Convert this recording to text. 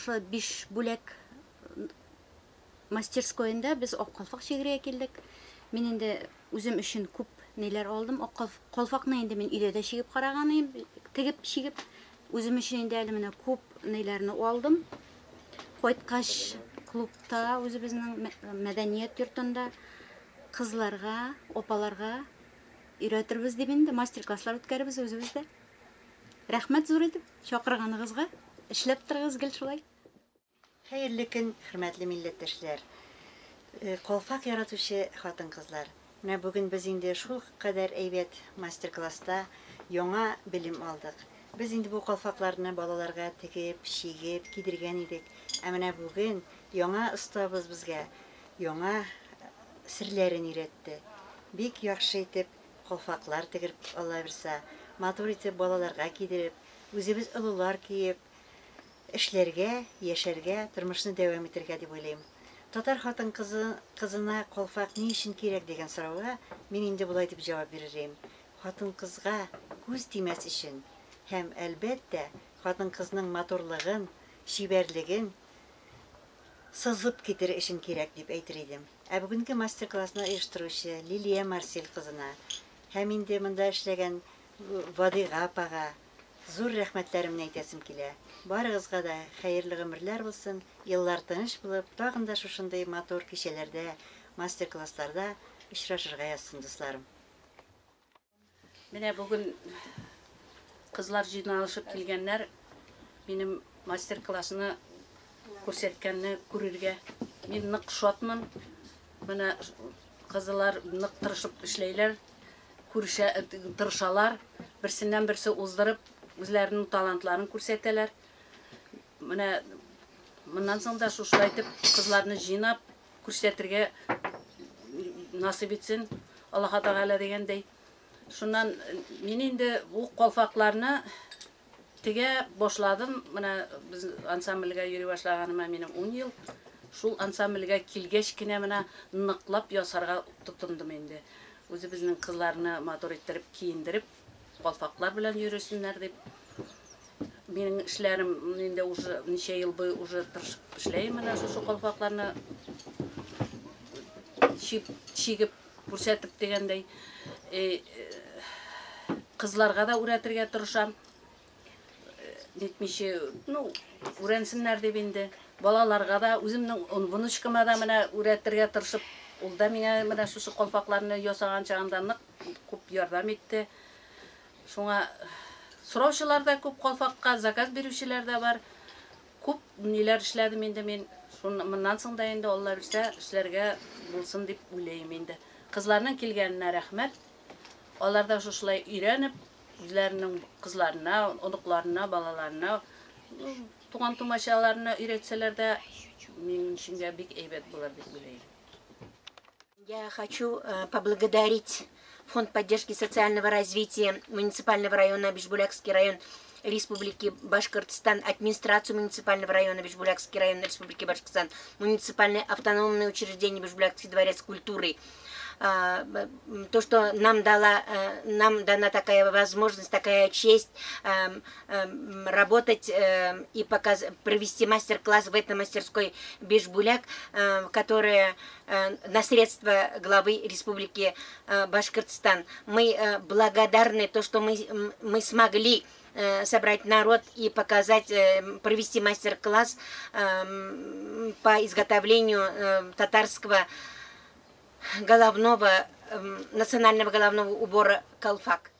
Шушы Бишбүләк мастерскоенда без ак калфак чигергә килдек. Мин инде үзем өчен күп ниләр алдым. Ак калфакны инде мин өйдә дә чигеп караган идем, тегеп чигеп. Үзем өчен инде әле менә күп ниләрне алдым. Кайткач клубта үзебезнең мәдәният йортында кызларга, апаларга өйрәтербез дип инде мастер-класслар үткәрербез үзебез дә. Рәхмәт зур итеп чакырганыгызга. Эшләп торыгыз гел шулай. Хәерле көн, хөрмәтле милләттәшләр! Калфак яратучы хатын-кызлар! Менә бүген без инде шул кадәр әйбәт мастер-класста яңа белем алдык. Без инде бу калфакларны балаларга тегеп, чигеп, кидергән идек. Ә менә бүген яңа остабыз безгә яңа серләрен өйрәтте. Бик яхшы итеп калфаклар тегерп, Алла бирса, матур итеп балаларга кидереп, үзебез олылар киеп, эшләргә, яшәргә, тормышны дәвам итәргә дип уйлыйм. Татар хатын-кызы кызына калфак ни өчен кирәк дигән сорауга мин инде болай дип җавап бирер идем, хатын-кызга күз тимәс өчен һәм, әлбәттә, хатын-кызның матурлыгын, чибәрлеген сызып китер өчен кирәк дип әйтер идем. Ә бүгенге мастер-классны оештыручы Лилия Марсель кызына һәм инде монда эшләгән Вадыйга апага зур рәхмәтләремне әйтәсем килә. Барыгызга да хәерле гомерләр булсын, еллар тыныч булып, тагын да шушындый матур кичәләрдә, мастер-классларда очрашырга язсын, дусларым. Менә бүген кызлар җыйналышып килгәннәр минем мастер-классны күрсәткәнне күрергә. Мин нык шатмын. Менә кызлар нык тырышып эшләйләр, күрешә, тырышалар. Берсеннән берсе уздырып, үзләренең талантларын күрсәтәләр. Менә моннан соң да шушылай итеп кызларны җыйнап күрсәтергә насыйп итсен Аллаһ Тәгалә дигәндәй. Шуннан мин инде бу калфакларны тегә башладым. Менә без ансамбльгә йөри башлаганыма минем 10 ел. Шул ансамбльгә килгәч кенә менә ныклап ясарга тотындым инде. Үзебезнең кызларны матур иттереп киендереп, калфаклар белән йөресеннәр дип. Минем эшләрем инде уже ничә ел буе уже тырышып эшләйм менә шушы калфакларны чигеп күрсәтеп дигәндәй. Кызларга да үрәтергә тырышам. Нитмичә, ну, үрәнсеннәр дип инде. Балаларга да, үземнең внучкама да менә үрәтергә тырышып, ул да миңа менә шушы калфакларны ясаган чагында нык күп ярдәм итте. Шуңа сораучылар да күп калфакка, заказ бирүчеләр дә бар. Күп ниләр эшләдем инде мин. Моннан соң да инде Алла бирсә эшләргә булсын дип уйлыйм инде. Кызларның килгәненә рәхмәт. Алар да шушылай өйрәнеп, үзләренең кызларына, оныкларына, балаларына, туган тумачаларына өйрәтсәләр дә, минем өчен дә бик әйбәт булыр дип уйлыйм. Я хочу поблагодарить Фонд поддержки социального развития муниципального района Бишбулякский район Республики Башкортостан, администрацию муниципального района Бишбулякский район Республики Башкортостан, муниципальное автономное учреждение Бишбулякский дворец культуры. То, что нам дана такая возможность, такая честь работать и провести мастер-класс в этой мастерской Бишбуляк, которая на средства главы Республики Башкортостан. Мы благодарны то, что мы смогли собрать народ и показать, провести мастер-класс по изготовлению татарского головного, национального головного убора калфак.